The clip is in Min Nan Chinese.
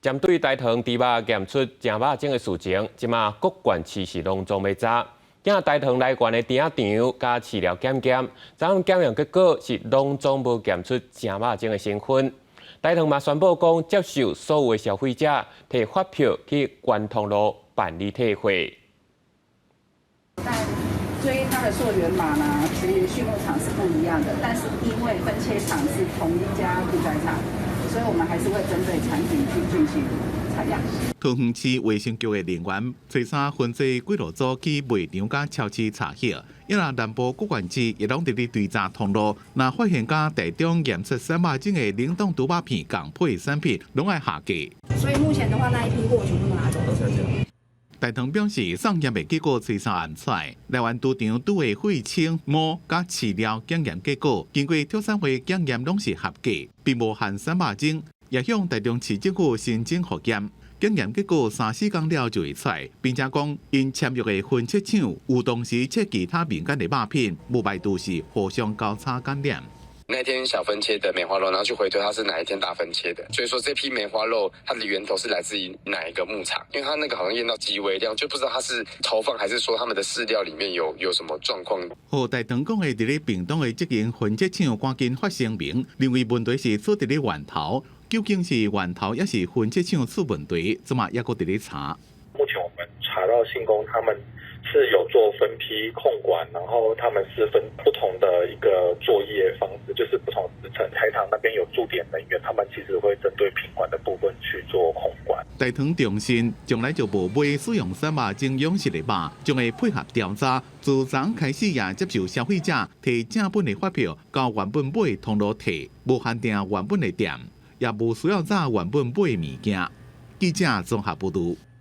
針對大唐豬肉檢出食肉精的事情，這馬各縣市是攏總欲查。經大唐來源的豬仔場佮飼料檢驗，昨昏檢驗結果是攏總無檢出食肉精的成分。大唐嘛宣布講，接受所有的消費者提發票去關通路辦理退貨。但追它的溯源碼呢，其實畜牧場是不一樣的，但是因為分切廠是同一家屠宰場，所以我們還是會針對產品去進行採樣。桃園市衛生局的人員初三分做幾落組去賣場佮超市查核，抑若南部各縣市也攏佇咧追查通路，若發現佮台中驗出瘦肉精的冷凍豬肉片仝配產品，攏愛下架。所以目前的話，那一批貨全部都拿走。大唐表示，送驗的結果初三暗出來，來源豬場拄的血清、毛佮飼料檢驗結果，經過畜產會檢驗攏是合格，並無含瘦肉精，也向台中市政府申請複驗。檢驗結果三四工了就會出來，並且講𪜶簽約的分切廠有同時切其他民間的肉品，無排除是互相交叉感染。那天小分切的梅花肉，然後去回推它是哪一天大分切的，所以說這批梅花肉它的源頭是來自於哪一個牧場？因為它那個好像驗到極微量，就不知道它是投放還是說他們的飼料裡面有什麼狀況。予大唐講的佇咧屏東的這間分切廠趕緊發聲明，認為問題是出佇咧源頭，究竟是源頭抑是分切廠出問題，這馬猶閣佇咧查。目前我們查到信工他們是有做分批控管，然後他們是分不同的一個作業方式，就是不同時程。台糖那邊有駐點人員，他們其實會針對品管的部分去做控管。大唐重申，從來就無買使用瘦肉精養殖的肉，將會配合調查。自昨開始也接受消費者提正本的發票到原本買的通路提，無限定原本的店，也無需要查原本買的物件。記者綜合報導。